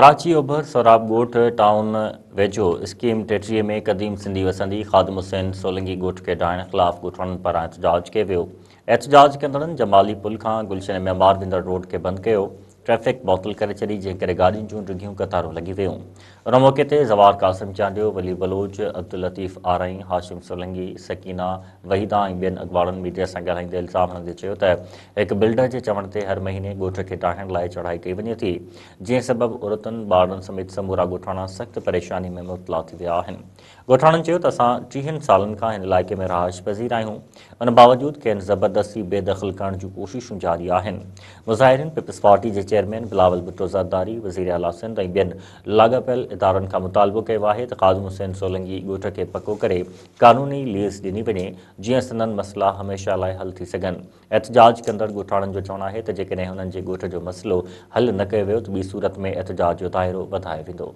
ڪراچي اوڀر سهراب ڳوٺ ٽائون ويجهو اسڪيم 33 ۾ قديم سنڌي وسندي خادم حسين سولنگي ڳوٺ کي ڊاهڻ خلاف ڳوٺاڻن پاران احتجاج ڪيو ويو. احتجاج ڪندڙن جمالي پل کان گلشن معمار ويندڙ روڊ کي بند ڪيو، ٽريفڪ معطل ڪري ڇڏي جنهن ڪري گاڏين جون ڊگهيون قطارون لڳي ويون. ان موقعي تي زوار قاسم چانڊيو، ولي بلوچ، عبداللطيف آرائين، هاشم سولنگي، سڪينه، وحيده ۽ ٻين اڳواڻن ميڊيا سان ڳالهائيندي الزام هڻندي چيو ته هڪ بلڊر جي چوڻ تي هر مهيني ڳوٺ کي ڊاهڻ لاء چڙهائي ڪئي وڃي ٿي جنهن سبب عورتن، ٻارڙن سميت سمورا ڳوٺاڻا سخت پريشاني ۾ مبتلا ٿي ويا آهن. ڳوٺاڻن چيو ته اسان ٽيهن سالن کان هن علائقي ۾ رهائش پذير آهيون ان باوجود کين زبردستي بي دخل ڪرڻ جون ڪوششون جاري آهن. مظاهرين پيپلز پارٽي جي چيئرمين بلاول ڀٽو زرداري، وزيراعليٰ سنڌ ۽ ٻين لاڳاپيل ادارن کان مطالبو ڪيو آهي ته خادم حسين سولنگي ڳوٺ کي پڪو ڪري قانوني ليز ڏني وڃي جيئن سندن مسئلا هميشه لاء حل ٿي سگهن. احتجاج ڪندڙ ڳوٺاڻن جو چوڻ آهي ته جيڪڏهن هنن جي ڳوٺ جو مسئلو حل نه ڪيو ويو ته ٻي صورت ۾ احتجاج جو دائرو وڌايو ويندو.